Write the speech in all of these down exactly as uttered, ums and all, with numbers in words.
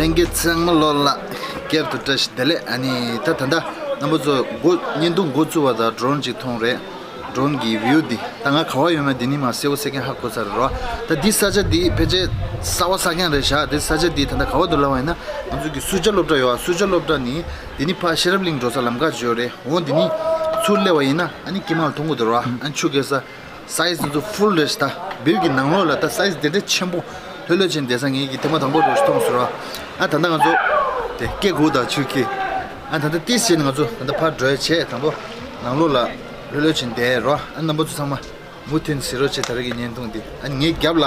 ལྷན་རྒྱས་ཚང་མ་ལོ་ལ་བསྐྱར་དུ་བཀྲ་ཤིས་བདེ་ལེགས། ཨ་ནི་ད་ད་ལྟ་རྣམ་པ་ཚོ་འགོ་བརྙན་ཐུང་འགོ་བཙུགས་པ་དང་ཌོ་རོན་ཅིག་མཐོང་རེད། ཌོ་རོན་གྱི་བིའུ་འདི་ད་ང་ག་བ་ཡོད་མེད་འདི་ནི་མ་གསལ་པོ་གསལ་རྐྱང་ཧ་གོ་ཚར་རོ། ད་འདི་ས་ཆ་འདི་ཕལ་ཆེར་གསར་པ་གསར་རྐྱང་རེད་ཤག་འདི་ས་ཆ་འདི་ད་ལྟ་ག་བ་འདུག་ལབ་པ་ཡིན་ན་ང་ཚོ་གི་སུ་ཇཱ་སློབ་གྲྭ་ཡོད། ཨ་སུ་ཇཱ་སློབ་གྲྭ་ནི་འདི་ནི་ཕ་ཤེས་རབ་གླིང་འགྲོ་ས་ལམ་ཁ་ཅིག་ཡོད་རེད། འོ་འདི་ནི་ཚུར་སླེབས་པ་ཡིན་ན་ཨ་ནི་དཀྱིལ་མ་ལ་མཐོང་གི་འདུག་རོ། ཨ་ནི་ཆུ་རྐྱལ་ས། སའི་ཛི་ཚོ་ཕུལ་རེད་ཤག་ད་བིར་གྱི་ནང་ལོགས་ལ་ད་སའི་ཛི་དེ་འདྲའི་ཆེན་པོ་ལྷོད་ལྷོད་བྱས་བསྡད་ས་ངེད་ཀྱིས་ཐེངས་མ་དང་པོ་འདྲ་ཞིག་མཐོང་སོང་ར། ཨ་ད་ལྟ་ང་ཚོ་དེ་སྐད་གུག་དང་ཆུ་ཁྱི། ཨ་ད་ལྟ་ཏིས་བྱས་ནས་ང་ཚོ་ད་ལྟ་ཕར་འགྲོ་ཡ་བྱས་དང་པོ་ནང་ལོགས་ལ་ལྷོད་ལྷོད་བྱས་བསྡད་ར། ཨ་རྣམ་པ་ཚོ་ཚང་མ་མུ་མཐུད་གཟིགས་རོགས་བྱེད། ད་རེས་ཀྱི་བརྙན་ཐུང་འདི་ཨ་ངའི་རྒྱབ་ལ་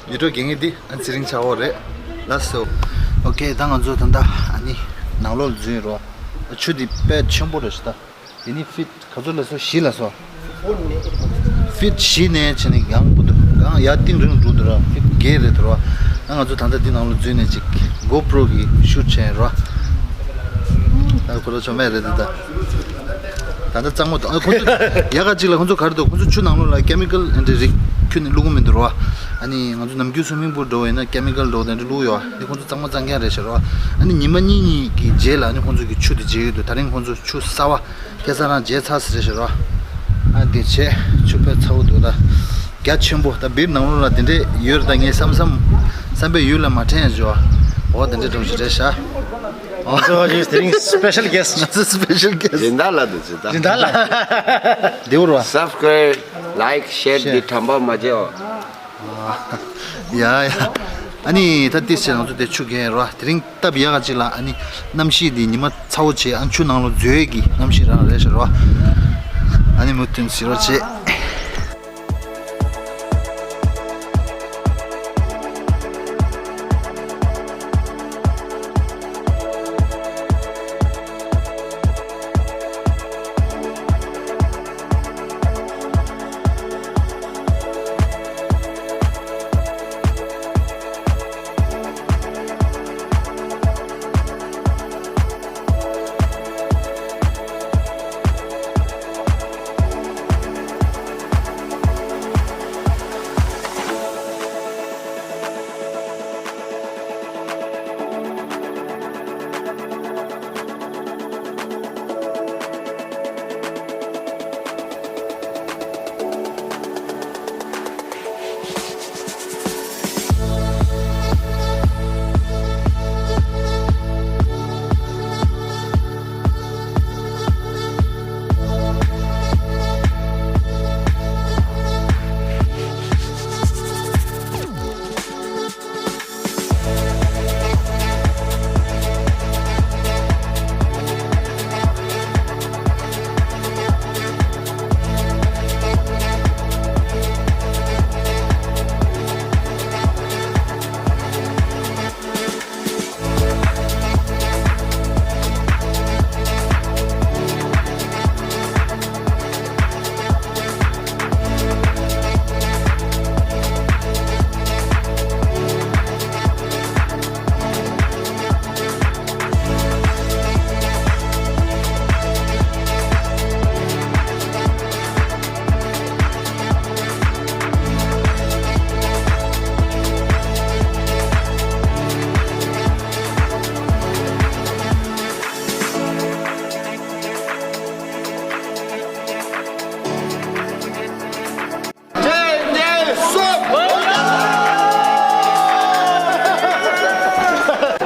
ཡུལ་གྲུ་རྒན་ངེད་འདི་ཨ་ཚེ་རིང་ཆགས་འོ་རེད། ལགས་སོ། ཨོ་ཁེ་ད་ང་ཚོ་ད་ལྟ་ཨ་ནི་ནང་ལོགས་ལ་འཛུལ་ར། ཆུ་འདི་དཔེ་ཆེན་པོ་རེད་ཤག་ད། དེ་ནི་ཕིཊ་ག་ཚོད་ལ་སོ་བཞི་ལ་སོ། ཕིཊ་བཞི་ནས་བྱས་ནས་ཡང་པོ་འདུག་གང་ཡར་གཏིང་རིང་འགྲོ་འདུག་ར། ཕིཊ་བརྒྱད་རེད་འདུག་ར། ཨ་ང་ཚོ་ད་ལྟ་འདི་ནང་ལ་འཛུལ་ནས་ཅིག་གོ་པྲོ་གི་ཤུཊ་བྱས་ར། ཨ་ཁོ་ར་ཆོ་མེད་རེད་འདི་ད། ད་ལྟ་གཙང་མ་འདུག་ཨ་ཁོ་ཚོ་ཡག་ག་ཅིག་ལ་ཁོ་ཚོ་ག་རེ་འདུག་ཁོ་ཚོ་ཆུ་ནང་ལོགས་ལ་ཀེ་མི་ཀལ་ཨེ་འདྲ་རིགས་ཁྱོན་ནས་བླུག་གི་མི་འདུག་ར། ཨ་ནི་ང་ཚོ་ནམ་རྒྱུན་སུ་མིང་པུལ་འགྲོ་བ་ཡིན་ན་ཀེ་མི་ཀལ་འགྲོ་བ་དེ་འདྲ་བླུག་ཡོད། ཨ་ནི་ཁོ་ཚོ་གཙང་མ་གཙང་རྐྱང་རེད་ཤག་ར། ཨ་ནི་ཉི་མ་གཉིས་གཉིས་ཀྱི་རྗེས་ལ་ཨ་ནི་ཁོ་ཚོ་གི་ཆུ་དེ་བརྗེ་གི་འདུག་ད་རིང་ཁོ་ཚོ་ཆུ་གསར་པ། ཁ་སང་རང་བརྗེས་ཚར་ཟེར་ཞེས་རོ། ཨ་འདི་བྱས་ཆུ་ཕར་ཚ་བོ་འདུག་ད། རྒྱ་ཆེན་པོ་ད་བིར་ནང་ལོགས་ལ་དེ་འདྲས་ཡོད་རེད། ད་ངས་བསམ་བསམ་བསམ་པའི་ཡུལ་ལ་མ་དྲན་ཡ་བྱོས། འོ་དེ་འདྲས་འགྲོ་ཞིག་རེད་ཤག་ཨོ་ང་ཚོ་ཧོ་ཇི་དེ་རིང་སི་པེ་ཤལ་གེ་སི་ཊི། ང་ཚོ་སི་པེ་ཤལ་གེ་སི་ཊི། སྦྱིན་བདག་ལ་འདུག་སྦྱིན་བདག་སྦྱིན་བདག་ལ། འདི་བོར་བ། སབ་སི་ཀ་རའིབ། ལའིཀ། ཤེར། ཤེར། འདི་དྲན་པ་མ་བརྗེད་ཨོ། ཡ་ཡ། ཨ་ནི་ད་ཏིས་ཆེ་ང་ཚོ་དེ་ཆུ་རྐྱལ་རོ། དེ་རིང་སྟབས་ཡག་ག་ཅིག་ལ་ཨ་ནི་གནམ་གཤིས་འདི་ཉི་མ་ཚ་བོ་བྱས། ཨ་ཆུ་ནང་ལོགས་འཛུལ་གྱི་གནམ་གཤིས་རང་རེད་ཤག་རོ། ཨ་ནི་མུ་མཐུད་གཟིགས་རོགས་བྱེད།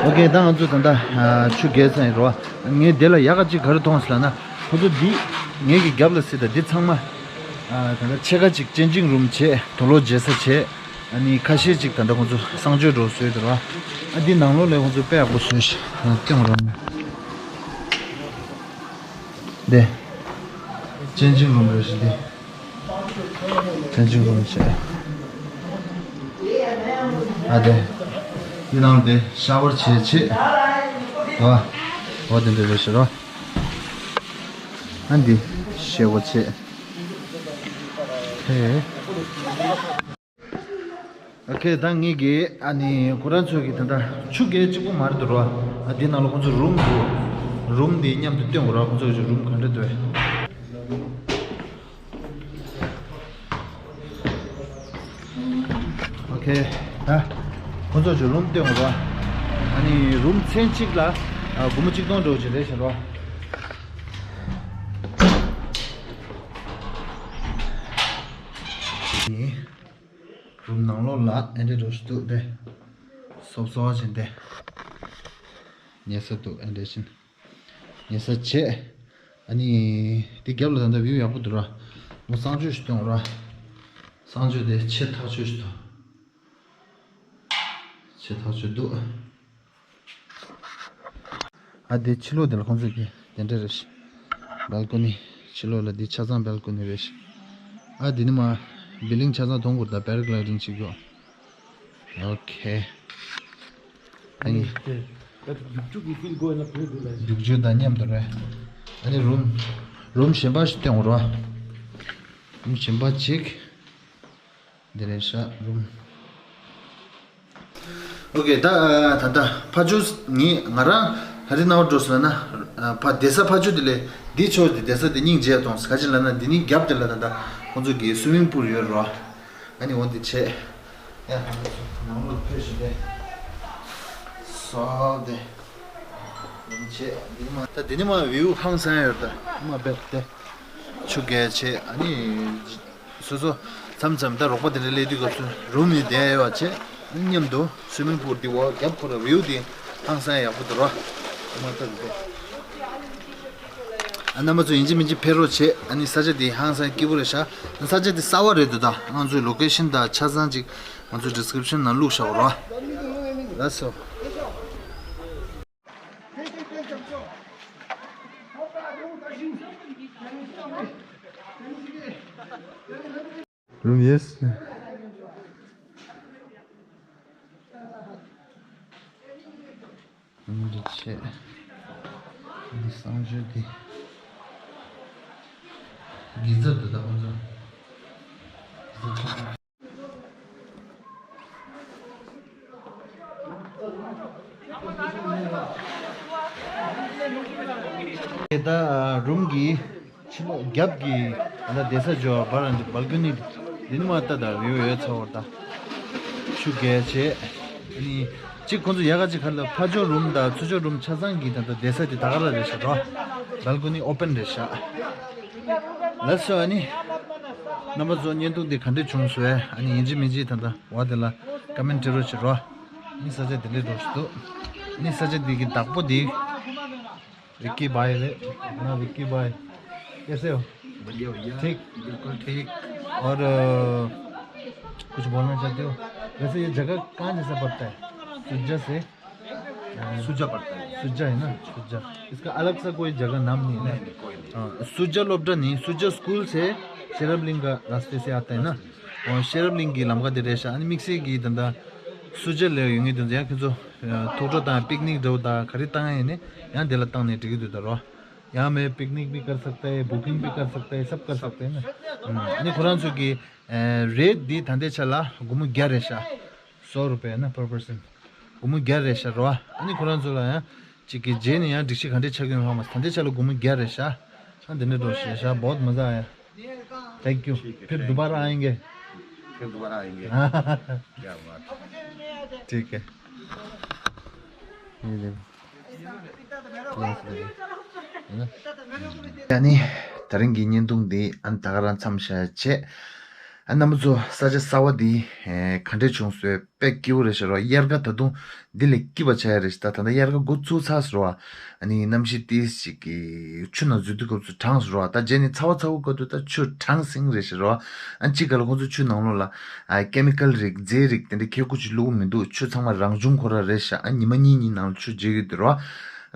ཨོ་ཁེ། ད་ང་ཚོ་ད་ལྟ་ཨ་ཆུ་རྐྱལ་ས་ཡིན་རོ། ངས་དེ་ལ་ཡག་ག་ཅིག་ག་རེ་མཐོང་སོང་ལབ་ན། ཁོ་ཚོ་འདི་ངེད་ཀྱི་རྒྱབ་ལ་སྲིད་ད་འདི་ཚང་མ་ཨ་ད་ལྟ་ཕྱེད་ཀ་ཅིག་ཅན་ཇིང་རུམ་བྱས། དུག་ལོག་བརྗེ་ས་བྱས། ཨ་ནི་ཁ་ཤས་ཅིག་ད་ལྟ་ཁོ་ཚོ་གསང་སྤྱོད་འགྲོ་བཟོས་འདུག་ར། ཨ་འདི་ནང་ལོགས་ལ་ཁོ་ཚོ་དཔེ་ཡག་པོ་བཟོས་ཤག་ཨ་སྟོན་རོགས་གནང་། འདི་ཅན་ཇིང་རུམ་རེད་ཤག་འདི། ཅན་ཇིང་རུམ་བྱས། ཨ་དེ། འདི་ནང་དེ་ཤ་ཝར་བྱས་བྱས། ཨ། འོ་དེ་འདྲ་རེད་ཤག་རོ། ཨ་འདི་ཤ་ཝར་བྱས། ཧེ། ཨོ་ཁེ། ད་ངེད་ཀྱིས་ཨ་ནི་ཁོ་རང་ཚོ་གི་ད་ལྟ་ཆུ་རྐྱལ་གཅིག་པོ་མ་རེད་འདུག་རོ། ཨ་འདི་ནང་ལ་ཁོ་ཚོ་རུམ་འདུག་རུམ་འདི་མཉམ་དུ་སྟོན་དགོས་རོ། ཁོ་ཚོ་གི་རུམ་ག་འདྲ་འདུག་ཨོ་ཁེ། ད་ཁོ་ཚོ་གི་རུམ་སྟོན་དགོས་རོ། ཨ་ནི་རུམ་མཚན་གཅིག་ལ་ཨ་སྒོར་མོ་གཅིག་སྟོང་འགྲོ་གི་རེད་ཟེར་བ། ནི་རུམ་ནང་ལོགས་ལ་ཨེ་འདྲ་འགྲོ་ཞིག་འདུག་སྟེ། སོབ་སོབ་བྱས་ཏེ་ཉལ་ས་འདུག་ཨེ་འདྲ་བཞིན། ཉལ་ས་བྱས། ཨ་ནི་དེ་རྒྱབ་ལ་ད་ལྟ་བིའུ་ཡག་པོ་འདུག་ར། མོ་གསང་སྤྱོད་ཞིག་སྟོན་ར། གསང་སྤྱོད་དེ་ཆེ་ཐག་ཆོད་ཞིག་འདུག་ཆེ་ཐག་ཆོད་འདུག་ཨ་དེ་ཕྱི་ལོགས་དེ་ལ་ཁོང་ཚོས་ཀྱི་དེ་འདྲ་རེད་ཤག་བལ་ཀོ་ནི། ཕྱི་ལོགས་ལ་འདི་ཆ་ཚང་བལ་ཀོ་ནི་རེད་ཤག་ཨ་དེ་ནི་མ་བིལ་ལིང་ཆ་ཚང་གཏོང་དགོས། ད་པེ་ར་གི་ལའི་ཌིང་བྱེད་དགོས། ཨོ་ཁེ། ཨ་ནི། རྒྱུག་ཆུ་གི་ཕིལ་དགོས་ན་བོད་དུ་ལ། རྒྱུག་ཆུ་དང་མཉམ་དུ་རེད། ཨ་ནི་རུམ། རུམ་གཞན་པ་ཞིག་སྟོན་དགོས་ར། རུམ་གཞན་པ་ཅིག་འདི་རེད་ཤག་རུམ། ཨོ་ཁེ། ད་ད་ལྟ་ཕ་ཇོ་ངས་ང་རང་ག་རེ་རྣ་བ་འགྲོ་སོང་ན། ཕ་བསྡད་ས་ཕ་ཇོ་དེ་ལས་འདི་ཕྱོགས་དེ་བསྡད་ས་དེ་སྙིང་རྗེ་གཏོང་། ག་ཅི་ལབ་ན་འདི་ནི་རྒྱབ་དེ་ལ་ད་ལྟ་ཁོང་ཚོ་གི་སུའི་མིང་པུལ་ཡོད་རེད་བ། ཨ་ནི་འོ་འདི་བྱས། ཡ་ནང་ལོགས་ཕེབས་བཞིན་པས། སོ་དེ་འདི་བྱས། འདི་ནི་མ་ད་འདི་ནི་མ་བིའུ་ཧང་སང་ཡོད། ད་མ་བེད་དེ་ཆུ་རྐྱལ་བྱས། ཨ་ནི་སོ་སོ་མཚམས་མཚམས་ད་རོགས་པ་དེ་འདྲ་སླེབས་དུས་སྐབས་སུ་རུམ་ནི་བསྡད་ཡོད་པ་བྱས། མཉམ་དུ་སུའི་མིང་པུལ་འདི་འོག་རྒྱབ་ཁོ་ར་བིའུ་འདི་ཧང་སང་ཡག་པོ་འདུག་ར། མ་ཐག་འདི། ཨ་རྣམ་པ་ཚོ་ཡིན་གཅིག་མིན་གཅིག་ཕེབས་རོགས་བྱེད། ཨ་ནི་ས་ཆ་འདི་ཧང་སང་སྐྱིད་པོ་རེད་ཤག་ས་ཆ་འདི་གསར་པ་རེད་འདུག་ད་ང་ཚོའི་ལོ་ཀེ་ཤན་དང་ཆ་ཚང་ཅིག་ང་ཚོའི་ཌི་སི་ཀི་རིབ་ཤན་ནང་བླུགས་བཞག་རོགས། ལགས་སོ། རུམ་ཡེས། རུམ་འདི་བྱས། འདི་གསང་སྤྱོད་འདི། གི་ཛ་འདུག་ད་ཁོང་ཚོ། ད་རུམ་གྱི་ཕྱི་ལོགས་རྒྱབ་ཀྱི་ད་ལྟ་བསྡད་ས་འཇོག་བར་འདི་བལ་ཀོ་ནི་འདི་ནི་མ་ལྟ་ད་བེའུ་ཡོད་ཚ་བར་ད་ཆུ་རྐྱལ་བྱས། ཨ་ནི་གཅིག་ཁོང་ཚོ་ཡག་ག་ཅིག་ག་ལ་ཕ་ཇོ་རུམ་དང་ཚུར་ཕྱོགས་རུམ་ཆ་ཚང་གི་ད་ལྟ་བསྡད་ས་དེ་ད་ག་ར་རེད་ཤག་རོ། བལ་ཀོ་ནི་ཨོ་པན་རེད་ཤག་ལགས་སོ། ཨ་ནི་རྣམ་པ་ཚོ་བརྙན་ཐུང་འདི་ག་འདྲས་བྱུང་སོང་། ཨ་ནི་ཡིན་གཅིག་མིན་གཅིག་ད་ལྟ་འོག་དེ་ལ་ཀོ་མེན་ཊི་བྲིས་རོགས་བྱེད་རོ། ཨ་ནི་ས་ཆ་དེ་འདྲས་འགྲོ་བཞིན་འདུག་ཨ་ནི་ས་ཆ་འདི་གི་བདག་པོ་འདི། विक्की भाई है ना, विक्की भाई, कैसे हो? बढ़िया भैया। ठीक? बिल्कुल ठीक। और अ, कुछ बोलना चाहते हो? वैसे ये जगह कहाँ जैसा पड़ता है? सुज्जा से? सुज्जा पड़ता है। सुज्जा है ना? सुज्जा। इसका अलग सा कोई जगह नाम नहीं है ना? नहीं, नहीं, कोई नहीं। हाँ, सुज्जा लोबडा नहीं, सुज्जा स्कूल से शेरबलिंग का रास्ते से आता है ना? और शेरबलिंग की लमका दे रेशा, अन मिक्सी की धंधा सुज्जा ले यूं ही धंधा, या कि जो थोड़ा ता पिकनिक दो ता खरीद ता है ने, यहाँ दिला ता ने टिकट दे दो। यहाँ में पिकनिक भी कर सकता है, बुकिंग भी कर सकता है, सब कर सकते हैं ना। हम्म, अनि खुरान सु की रेट दी धंधे चला गुमु ग्यारह रेशा, सौ रुपये ना पर पर्सन। गुमु ग्यारह रेशा रवा। अनि खुरान सु ला यहाँ चिकी जेन यहाँ डिक्शी घंटे छगे हम धंधे चला गुमु ग्यारह रेशा। हाँ, दिन दो रेशा, बहुत मज़ा आया। Thank you. ठीक है, फिर thank दोबारा you। आएंगे। फिर दोबारा आएंगे। हाँ। क्या बात है। ठीक है। ये देखो। ཡ་ནི་ད་རིང་གི་བརྙན་ཐུང་འདི་ཨ་ནི་ད་ག་རང་མཚམས་བཞག་ཡ་བྱས། ཨ་རྣམ་པ་ཚོ་ས་ཆ་གསར་པ་འདི་ག་འདྲས་བྱུང་སོང་། དཔེ་སྐྱིད་པོ་རེད་ཤག་རོ། དབྱར་ཁ་ད་དུང་འདི་ལས་སྐྱིད་པ་ཆགས་ཡ་རེད་ཤག་ད་ད་ལྟ་དབྱར་ཁ་འགོ་ཚུགས་ཚར་སོང་རོ། ཨ་ནི་གནམ་གཤིས་ཏིས་ཅིག་གི་ཆུ་ནང་འཛུལ་དུས་སྐབས་སུ་གྲང་སོང་རོ། ད་རྗེས་ནས་ཚ་བ་ཚ་བོ་སྐབས་དུས་ད་ཆུ་གྲང་སིང་རེད་ཤག་རོ། ཨ་ནི་གཅིག་ག་ལ་ཁོང་ཚོ་ཆུ་ནང་ལོགས་ལ་ཨ་ཀེ་མི་ཀལ་རིགས་རྫས་རིགས་དེ་འདྲ་ཁེ་ཁུ་ཅིག་བླུགས་མི་འདུག་ཆུ་ཚང་མ་རང་བྱུང་ཁོ་ར་རེད་ཤག་ཨ་ཉི་མ་གཉིས་གཉིས་ནང་ལ་ཆུ་རྗེ་གི་འདུག་རོ།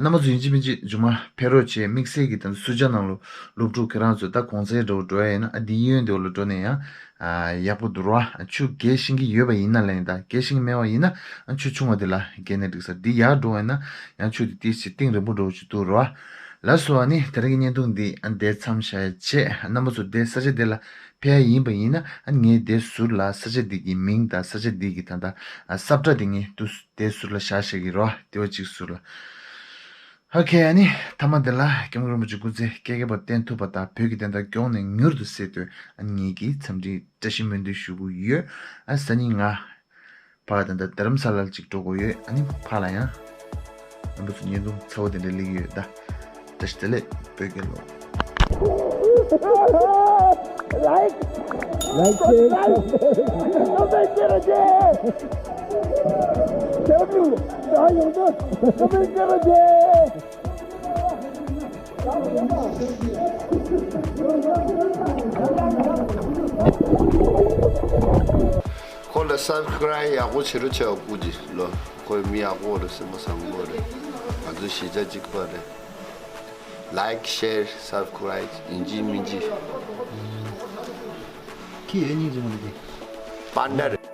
རྣམ་པ་ཚོ་ཡིན་གཅིག་མིན་གཅིག་མཇུག་མ་ཕེབས་རོགས་བྱས། དམིགས་བསལ་གྱི་ད་ལྟ་སུ་ཇཱ་ནང་ལོ་སློབ་ཕྲུག་ཁྱེད་རང་ཚོ་ད་གོང་ཚད་འགྲོ་འགྲོ་ཡ་ཡིན་ན་ཨ་འདི་གཡོན་དེ་ལ་འགྲོ་ནས་ཡང་ཨ་ཡག་པོ་འདུག་རོ། ཨ་ཆུ་རྒལ་ཤེས་ཀྱི་ཡོད་པ་ཡིན་ན་ལན་ད་རྒལ་ཤེས་ཀྱི་མེད་པ་ཡིན་ན་ཨ་ཆུ་ཆུང་བ་དེ་ལ་རྒལ་ནས་འགྲིག་ས། འདི་ཡར་འགྲོ་བ་ཡིན་ན་ཡང་ཆུ་དེ་ཏིས་ཅིག་གཏིང་རིང་པོ་འགྲོ་ཅིག་འདུག་རོ། ལགས་སོ། ཨ་ནི་དེ་རིང་གི་བརྙན་ཐུང་འདི་ཨ་འདིར་མཚམས་བཞག་ཡ་བྱས། རྣམ་པ་ཚོ་དེ་ས་ཆ་དེ་ལ་ཕེབས་ཡ་ཡིན་པ་ཡིན་ན་ཨ་ངས་དེ་ཟུར་ལ་ས་ཆ་འདི་གི་མིང་དང་ས་ཆ་འདི་གི་ད་ལྟ་ཨ་ས་བཀྲ་དེ་ངས་དུ་དེ་ཟུར་ལ་བཞག་བཞག་གི་རོ། དེ་བ་གཅིག་ཟུར་ལ། ཨོ་ཁེ། ཨ་ནི་མཐའ་མ་དེ་ལ་སྐྱབས་མགོན་རིན་པོ་ཆེ་སྐུ་ཚེ་བསྐལ་བརྒྱ་བར་བརྟན་ཐུབ་པ་དང་བོད་ཀྱི་བདེན་མཐའ་མགྱོགས་ནས་མྱུར་དུ་གསལ་དོན་ཨ་ནི་ངེད་ཀྱིས་འཚམས་འདྲི་བཀྲ་ཤིས་སྨོན་འདུན་ཞུ་གི་ཡོད། ཨ་སང་ཉིན་ང་ཕར་ད་ལྟ་རྡ་རམ་ས་ལ་ལ་ཅིག་འགྲོ་དགོས་ཡོད། ཨ་ནི་ཕར་ལ་ཡང་ ང་ཚོ་བརྙན་ཐུང་ཚ་བོ་དེ་འདྲ་སླེབས་ཀྱི་ཡོད་ད། བཀྲ་ཤིས་བདེ་ལེགས། བོད་རྒྱལ་ལོ། ཁོ་ལ་སབ་སི་ཀ་རའིབ་ཡག་པོ་བྱེད་རོགས་བྱས་པ་སྐུ་མཁྱེན་ལོ། ཁོ་མི་ཡག་པོ་རེད། སེམས་པ་བཟང་པོ་རེད། ང་ཚོ་གཞིས་ཆགས་གཅིག་པ་རེད། ལའིཀ་ཤེར་སབ་སི་ཀ་རའིབ་ཡིན་གཅིག་མིན་གཅིག་ཁྱི་ཡོད་གཉིས་ཀྱི་མོ་འདི། པཱན་ཌ་རེད།